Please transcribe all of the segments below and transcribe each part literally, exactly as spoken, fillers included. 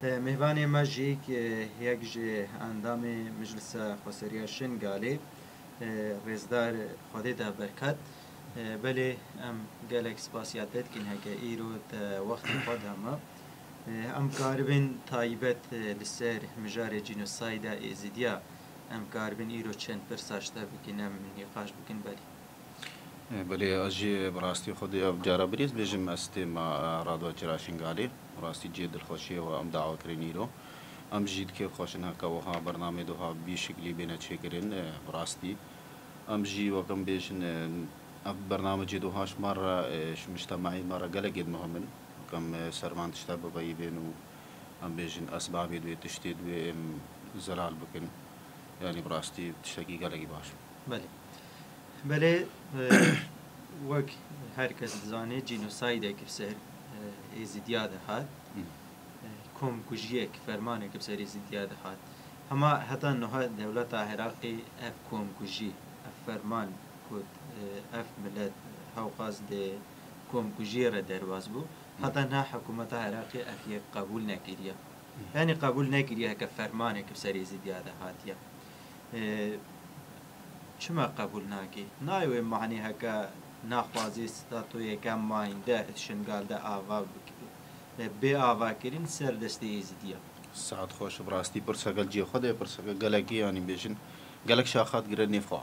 Mêvanê me jî yek ji endamê Meclisa Xweseriya Şingalê, rêzdar Xwedê de berkat. Belê em gelek spasiya te dikin heke îro te wextê xwe da me. Em karibin taybet li ser mijarê cînosayda Êzidiya em karibin îro çend pirsa ji te bikin, em nîqaş bikin belê. Belê, ez jî bi rastî xwedî ev cara birêz bêjim, ez têma, e, Radyo Cira Şingalê. Bi rastî cihê dilxweşiyê we em dawa kirin îro. Em jî di kêf xweş in heke wiha bernameyê di wiha bi vî şiklî bêne çêkirin, e, bi rastî. Em jî wek em bêjin, e, ev bername cihê di wiha ji me re, e, ji mictemaî me re gelekê muhim in. Wek em, e, ser van tişta biveyî bên û em bêjin esbabê di wê tiştê di wê em zelal bikin. Yanî bi rastî tiştekî gelekî baş. Belê. Belê, e, wek her kes dizane, cînosaydek li ser, e, Êzidiya de hat. Hı. E, komkujiyek, fermanek li ser Êzidiya de hat. Hema heta niha dewleta Iraqê ev komkujî, ev ferman ku, e, ev milet, e, hewqas di komkujiyê re derbas bû. Hı. Heta niha hikûmeta Iraqê ev yek qebûl nekiriye. Hı. Yanî qebûl nekiriye heke fermanek li ser Êzidiya de hatiye. E, Çima qebûl nake? Nayê wê manê heke naxwazê statoyeke mayînde di Şingal de ava bik-, bê avakirin ser destê Êzidiya. Saet xweş, bi rastî pirseke li cihê xwe de, pirseke gelekî, yanî bêjin, gelek şaxa digire nêv xwe.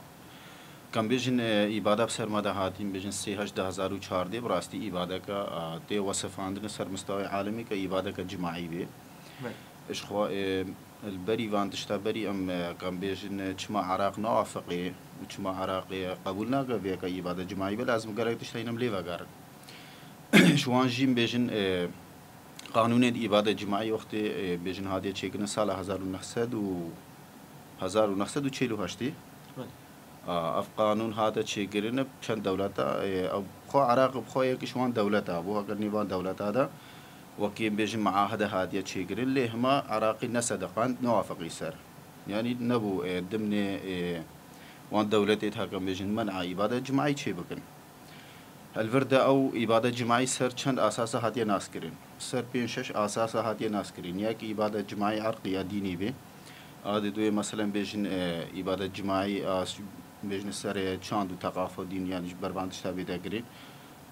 Em bêjin, e, îbada bi ser me de hatî, em bêjin sê heşt du hezar û çardeh, bi rastî îbadeke, e, tê wesifandin ser mistewayê alemî ke îbadeke cimaî bê. Belê. Ji xwe, e, li berî van tişta berî em, e, em bêjin, e, çima Iraq naafeqê û çima Iraqê qebûl nake vê yeka îbade cimayî be, lazim gelek tişta hîn em lê vegerin. Ji wan jî em bêjin, e, qanûnên îbade cimayî wextê, e, bêjin hatiye çêkirin sala hezar û neh sed û, hezar û neh sed û çel û heştê. Belê. A, ev qanûn hate çêkirin bi çend dewleta, e, ew xwe Iraq bi xwe yek ji wan dewleta bû, heke nêvan dewleta de wekî em bêjin muahede hatiye çêkirin, lê hema Iraqî nesediqand, newafeqî ser. Yanî nebû, e, dimnê, e, wan dewletê de heke em bêjin men'a îbade cimaî çê bikin. Li vir de ew îbade cimaî ser çend asasa hatiye naskirin. Ser pênc şeş asasa hatiye naskirin. Yek îbade cimaî irqî ya dînî bê. A di duê meselen bêjin, e, îbade cimaî a s-, bêjin ser, e, çand û teqaf û dîn, yanî ji ber van tişta bê de kirin.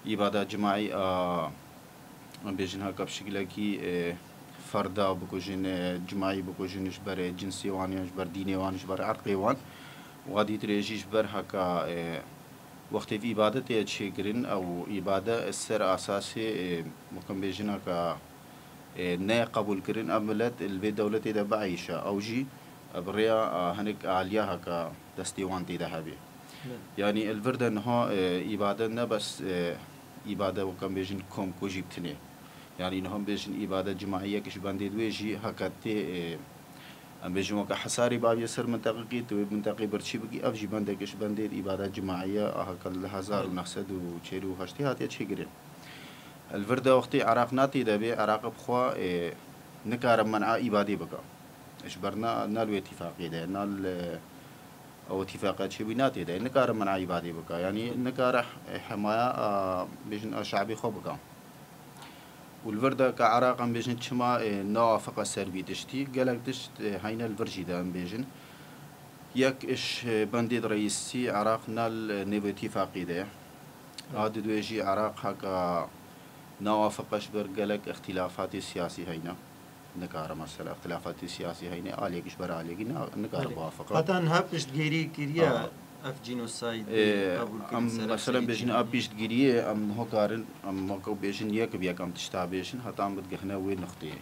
Îbade cimaî a, bêjin heke bi şikilekî, e, ferda bikujin, e, cimaî bikujin ji ber, e, cinsê wan yan ji ber dînê wan, ji ber irqê wan. Wa dîtirê jî ji ber heke, e, Wextê vî îbadetê ye çêkirin, ew îbade ser asasê, e, wek em bêjin heke, e, neye qebûl kirin, ev milet li vê dewletê de bieyşe. Ew jî, e, bi rêya, e, hinek aliya heke destê wan tê de hebe. Belê. Yanî li vir de niha, e, îbade ne bes, e, îbade wek em bêjin komkujî bi tinê. Yanî niha em bêjin îbade cimaî yek ji bendê di wê jî heke tê, e, Em bêjin weke Hesarê bawiye ser minteqekê, tu wê minteqê birçî bikî, ev jî bendeke ji bendê îbada cimaî ye, a heke li hezar û neh sed û çel û heştê hatiye çêkirin. Li vir de wextê Iraq na tê de bê, Iraq bi xwe, ê, nikare men'a îbadê bike. Ji ber na, na li wê tîfaqê de, na li ew tîfaqa çêbûyî na tê de, nikare men'a îbadê bike. Yanî nikare hemaya, a, bêjin a şabê xwe bike. Û li vir de ke Iraq em bêjin çima, e, newafiqe ser vî tiştî, gelek tişt, e, heyne li vir jî de em bêjin. Yek iş, e, bendê di reîsî Iraq ne li nêvê tîfaqî de ye. A di duê jî Iraq heke newafiqe ji ber gelek îxtîlafatê siyasî heyne. Nikare mesela îxtîlafatê siyasî heyne, aliyek ji ber aliyekî ne, nikare Belê. biwafiqe. Heta niha piştgirî kiriye Aha. ev cînosaydê Ê, qebûl kirin em ser mesela bêjin a piştgiriyê, em niho karin, em weke bêjin yek bi yek em tişta bêjin, heta em bidigihine wê nuqteyê.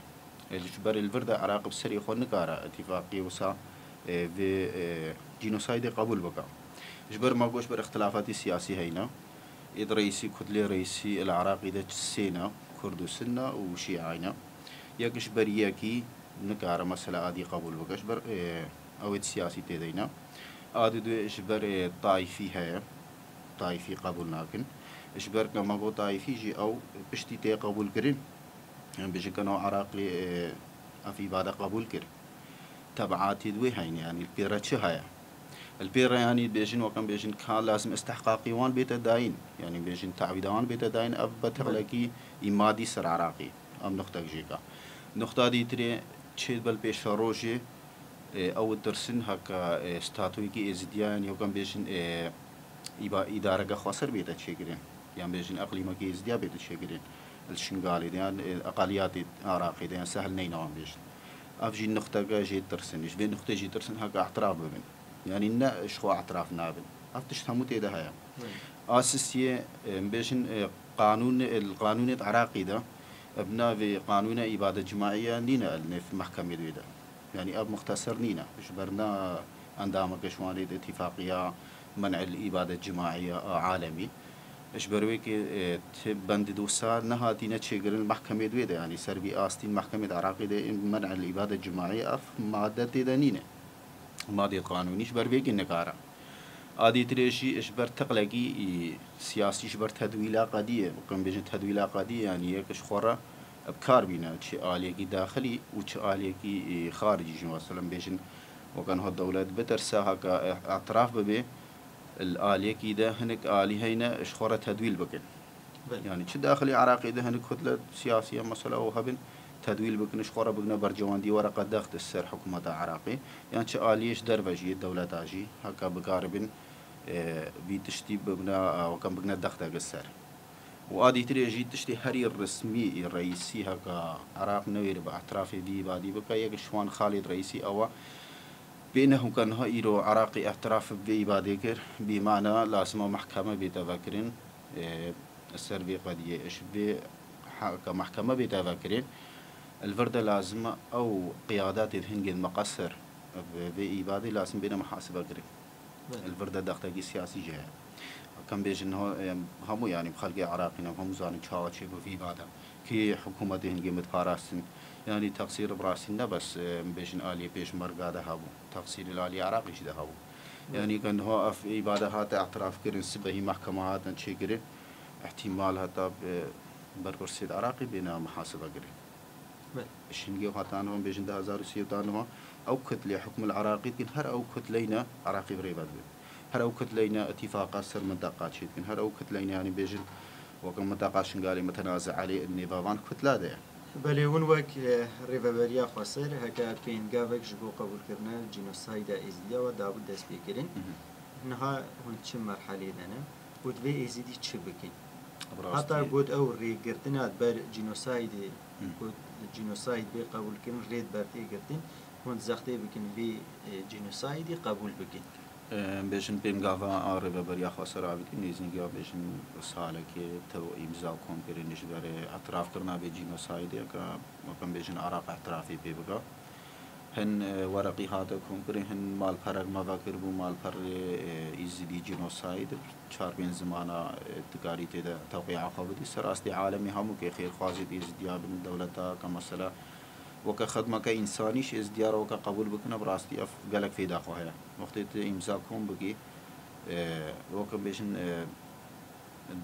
Ê, ji ber li vir de Iraq bi serê xwe nikare îtîfaqiyê wisa, ê, vê, ê, cînosaydê qebûl bike. Ji ber ma got ji ber îxtilafatî siyasî heyne. Ê di reîsî, kutlê reîsî li Iraqî de sê ne, Kurd û Sinne û Şîa ne. Yek ji ber yekî nikare mesela adî qebûl bike, ji ber, ê, ew ê siyasî tê de ne. A di duê ji ber, ê, taîfî heye, taîfî qebûl nakin. Ji ber ke me got taîfî jî ew piştî tê qebûl kirin. Em bêjin ke no Iraqê, ê, ev îbade qebûl kir. Tebiatê di wê heyne, yanî li pê re çi heye? Li pê re yanî bêjin, wek em bêjin, ka lazim istihqaqê wan bête dayîn, yanî bêjin tawîda wan bête dayîn, ev be Belê. teqlekî îmadî ser Iraqê. Em nuqtek jê ka. Nuxta dîtirê çê bel pêşerojê, e, ew ditirsin heka, e, statûyekî Êzidiyan, yan wekam bêjin, e, îba-, îdareke xweser bête çêkirin, yan bêjin eqlîmekî Êzidiya bête çêkirin. Li Şingalê de, yan, e, eqaliyatê Iraqê de, yan sehil neyne wan bêjin. Ev jî nuxteke jê tirsin. Ji vê nuxtê jî tirsin heka îtiraf bibin. Yanî ne ji xwe îtiraf nabin. Ev tişt hemû tê de heye. Evet. A sisiyê, e, em bêjin, e, qanûn, e, li qanûnê Iraqî de, e, bi navê qanûna îbade cimaî ya nîne li nêv mehkemê wê de. Yanî ev muxteser nîne. Ji ber na endameke ji wan rê di îtîfaqiya men'il îbade cimaî ya alemî. Ji ber wê kê, e, ti bendê dosa nehatîne çêkirin mehkemê wê de. Yanî ser vî astîn mehkemê Iraqî de men'il îbade cimaî ev madde tê de nîne. Madê qanûnî ji ber vê kê nikare. A dîtirê jî ji ber tiqlekî, î, siyasî, ji ber tedwîla qediyê, wekî em bêjin tedwîla qediyê, yanî yek ji xwe re bi kar bîne, çi aliyekî daxilî û çi aliyekî, î, xaricî jî, mesela em bêjin, weke niha dewlet bitirse heke, e, îtiraf bibe, li aliyekî de hinek alî heyne ji xwe re tedwîl bikin. Belê. Yanî çi daxilî Iraqê de hinek kutle siyasî ya mesela ew hebin, tedwîl bikin, ji xwe re bigine bercewendî wereqe dext ser hikûmeta Iraqê, yan çi aliyê ji derve jî, yê dewleta jî, heke bikaribin, e, vî tiştî bigine, e, wekam bigine dexteke ser. Û a dîtirê jî tiştê herî resmî, î, reîsî heke Iraq newêribe îtirafê vî îbadî bike, yek ji wan Xalid Reîsî ew e. Bê ne hûka niha îro Iraqê îtiraf bi vê îbadê kir, bî mana lazim e mehkeme bête vekirin, e, ser vê qediyê. Ji vê heke mehkeme bête vekirin, li vir de lazim e ew qiyadatê hingên meqesir bi vê îbadê lazim bêne muhasibe kirin. Belê. Li vir de dextekî siyasî jî heye. Wekî em bêjin niha, em, hemû, yanî bi xelkê Iraqî ne, hemû zanin çawa çêbû vî îbade. Kê hikûmetê hingê min diparastin. Yanî teqsîr bi rastî ne bes, em bêjin aliyê pêşmerga de hebû. Teqsîr li aliyê Iraqî jî de hebû. Belê. Yanî ke niha ev îbade hate îtiraf kirin, sibehî mehkema hatin çêkirin, îhtîmal heta bi berpirsê di Iraqê bêne muhasibe kirin. Belê. Ji hingê heta niha em bêjin du hezar û sê û ta niha ew kutlê hukmul Iraqî dikin, her ew kutleyne Iraqî bi rê ve dibin. Her ew kutleyne îtîfaqa ser minteqa çê dikin. Her ew kutleyne, yanî bêjin, weke minteqa Şingalê mutenazi elê nêva van kutla de ye. Belê, hûn wek, e, Rêveberiya Xweser heke pêngavek ji bo qebûlkirina cînosayda Êzidiya we dabû destpêkirin. Mhm. Niha hûn çi merhelê de ne û divê Êzidî çi bikin? Bi rastî. Heta got ew rêgirtina ber cînosaydê, Hı. got cînosayd bê qebûlkirin, rê di ber tê girtin, hûn zextê bikin vê, e, cînosaydî qebûl bikin. Em bêjin pêngava a Rêveberiya Xweser avêtî nêzîngiya bêjin salekê tew îmza kom kirin ji ber îtirafkirina vê cînosaydê, ke weke em bêjin Iraq îtirafê pê bike. Hin, e, wereqî hate komkirin, hin malperek me vekiribû, malperê, e, Îzidî cînosayd, çar pênc zimana, e, dikarî tê de tewqîa xwe bidî. Ser astê alemê hemû kê xêrxwazê Êzidiya bin, dewleta ke mesela weke xidmeke însanî ji Êzidiya re weke qebûl bikine, bi rastî ev gelek fêda xwe heye. Wextê tu îmza kom bikî, e, weke bêjin, e,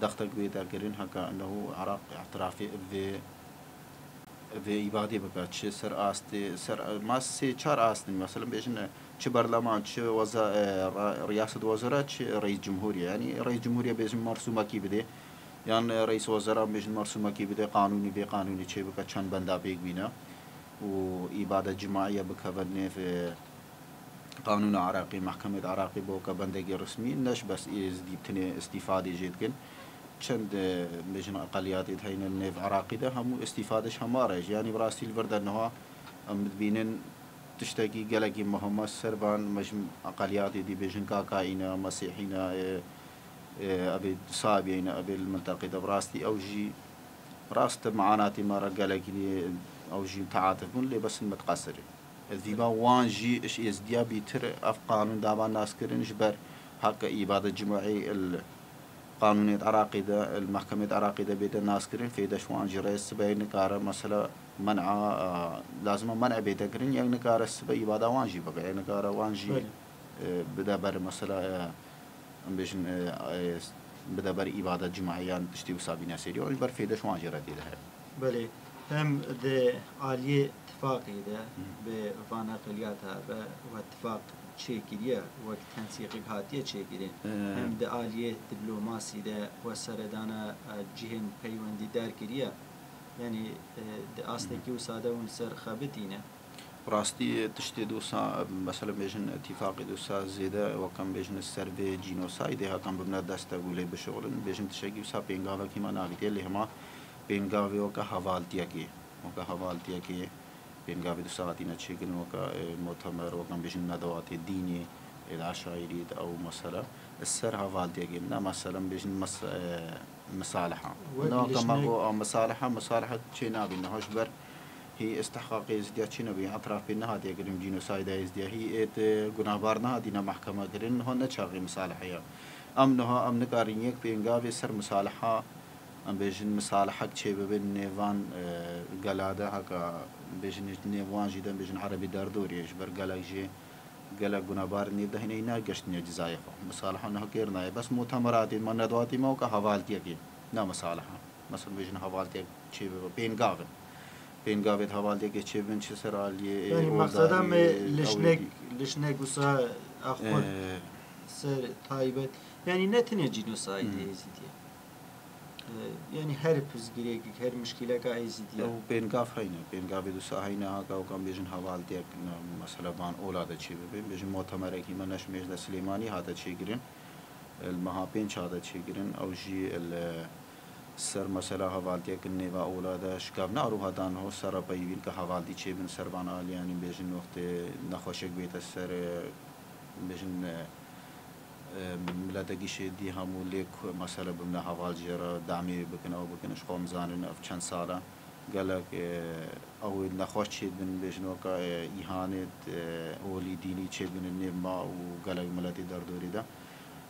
dextek bête kirin, heke ennehu Iraq îtirafê vê, vê îbadê bike, çi ser astê, ser, ma sê çar astin, mesela bêjin, çi berleman, çi weza-, e, ra-, riyaset wezera, çi reîs cumhuriye. Yanî reîs cumhuriye bêjin mersûmekî bidê, yan, e, reîs wezera bêjin mersûmekî bidê, qanûnî, vê qanûnî çê bike, çend benda pêk bîne û îbade cimaiye bikeve nêv, e, qanûna Iraqî, mehkemê di Iraqî bo ke bendekî resmî, ne ji bes Êzidî tinê îstîfadê jê dikin. Çend, e, bêjin eqeliyatê di heyne nêv Iraqî de hemû îstîfade ji hema re jî. Yanî bi rastî li vir de niha em dibînin tiştekî gelekî muhim e ser van me ji eqeliyatê dî bêjin Kakayî ne, Mesîhî ne, e, e, evê Sabiyeyî ne, evê li minteqê de bi rastî ew jî rast meanatî me re gelekî ew jî teatif bûn, lê bes in mitqesirî. Ez dîba wan jî ji Êzidiya bîtir ev qanûn davan naskirin ji ber heke îbade cimûî il qanûnê Iraqê de, il mehkemê Iraqê de bête naskirin, fêde ji wan jî re sibe nikare mesela men'a, e, lazim e men'e bête kirin, yek nikare sibe îbada wan jî bike, yek nikare wan jî, Belê. e, bide ber mesela, e, em bêjin, e, e, bide ber îbada cimaiyan tiştî wisa bîne serî, ji ber fêde ji wan jî re tê de heye. Belê, hem di aliyê tifaqê de Hı. bi van eqeliyata ve we tifaq çêkiriye, wek tensîqek hatiye çêkirin, Ee. hem di aliyê diplomasî de we seredana, e, cihên peywendîdar kiriye. Yanî, e, di astekî wisa de hûn ser xebitîne. Rastî tiştê dosa, mesela bêjin îtîfaqê dosa zêde wekam bêjin ser vê cînosaydê hakan bimne destek û lê bişixulin. Bêjin tiştekî wisa pêngavekî me navîtiye, lê hema pêngavê weke hevaltiyekê, weke hevaltiyekê pêngavê dosa hatîne çêkirin, weke, e, mutemer, wekam bêjin nedewatê dînê, ê de eşaîrî de ew mesela. Ser hevaltiyekê, ne mesela bêjin mes-, e, misaliha. Wek Ne weke me lişnek- got, a, misaliha, misaliha çê nabî. Niha ji ber hî istihqaqê Êzidiya çê nebî, etiraf pê nehatiye kirin, cînosayda Êzidiya. Hî êt, e, gunahbar nehatîne mehkeme kirin, niha ne çaxê misaliha ye. Em niha, em nikarin yek pêngavê ser misaliha, em bêjin misalihek çê bibin nêvan, e, gela de, heka bêjin nêvan jî de, em bêjin erebî derdorê, ji ber gelek jê, gelek gunehbar nêv de hînê negeştine cizayê xwe. Misaliha niha kêr nayê. Bes mutemeratê me, nedwatê me weke hevaltiyekê. Ne misaliha. Mesela bêjin hevaltiyek çê bibe. Pêngavin. Pêngavê hevaltiyekê çê bin çi ser aliyê, e, Yanî oldarî, mexseda me e, lişnek, ewê lişnek wisa axur e, ser taybet. Yanî ne tenê cînosaydê Hmm. Êzîdî ye. E, yanî her pirsgirêkek, her muşkîleka Êzîdî ye. Ew pêngav heyne, pêngavê wisa heyne, haka wekam bêjin hevaltiyek, ne, mesela van ola de çê bibin. Bêjin mutemerekî me neşmêj de Silêmanî hate çêkirin. Li meha pênc hate çêkirin. Ew jî li ser mesela hevaltiyek nêva ola de şikavne û heta niho serra peyivîn ke hevaltî çêbin ser van aliyanî bêjin wextê nexweşek bête ser, e, bêjin, e, e, miletekî şêdî hemû lê ku mesela bimne heval jê re demê bikin, ew bikin, ji xwe em zanin ev çend sal e. Gelek, e, ew ê nexweş çêdibin, bêjin weka, e, îhanêt, e, olî dînî çêdibin nêv ma û gelek miletê derdorê de.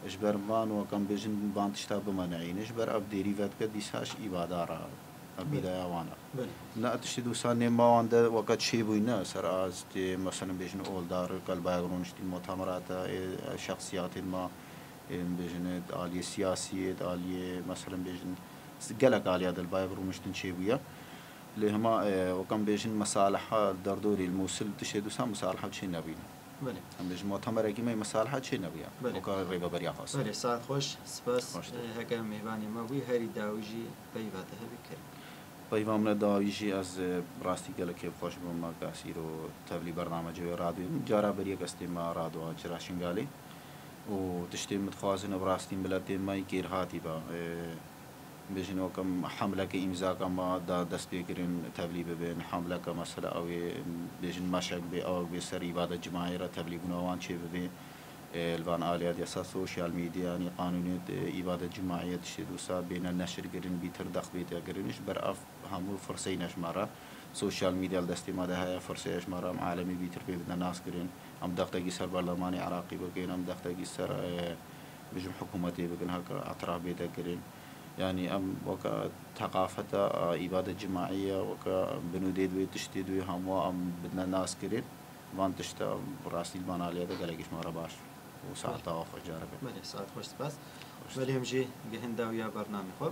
Ji ber van weka em bêjin van tişta bimeneyîne. Ji ber ev dêrî vedike dîsa ji îbada re, ev Belê. bîdaya wan e. Belê. Ne tiştê dîsa nêv ma wan de weka çêbûyî ne ser a tê, mesela bêjin oldar, ke li bayek rûniştîn mutemerata, e, şexsiyatên ma, ê bêjin ê aliyê siyasî, ê aliyê, mesela bêjin gelek aliya de li bayek rûniştin çêbûye. Lê hema, e, wekam bêjin mesaliha derdorê li Mûsil tiştê dîsa mesaliha çê nebîne. Belê. Em bêjin mutemerekî me mesaliha çê nebûye. Belê. Weka rêveberiya xwest. Belê, saet xweş, spas. Xweş. E, heke mêvanê me bûyî, herî dawî jî peyva te hebî kirin. Peyva min dawî jî ez, e, rastî gelek kêfxweş bûm me ke ez îro tevlî bernamecê wê radyoyê. Cara berî yek ez têma radyoya Çira Şingalê û tiştê min dixwazin ev rastî miletê me yê kêrhatî be. E, bêjin wekam hemleke îmzaka me da dest pê kirin tevlî bibin. Hemleke mesela ew ê bêjin meşek bê, ewek bê ser îbadet cimayê re tevlîbûna wan çê bibê. E, li van aliya dîsa sosyal medya, yanî qanûnê, e, îbadet cimaî tiştê dîsa bêne neşirkirin, bîtir dex bête kirin. Ji ber ev hemû firseyne ji me re. Sosyal medya li destê me de heye, firseya ji me re em alemê bîtir pê bidine naskirin. Em dextekî ser berlemanê Iraqî bikin, em dextekî ser, e, bêjim hikûmetê bikin, heke etiraf bête kirin. Yanî em weke teqafeta, e, îbadet cimaî ye, weke binûdê di wê tiştê di wê hemû em bidine naskirin. Van tişta rastî li van aliyê de gelekî ji me re baş û saeta we xweş careke. Belê, saet xweş, spas. Belê, em jî gihin dawiya bernamê xwe.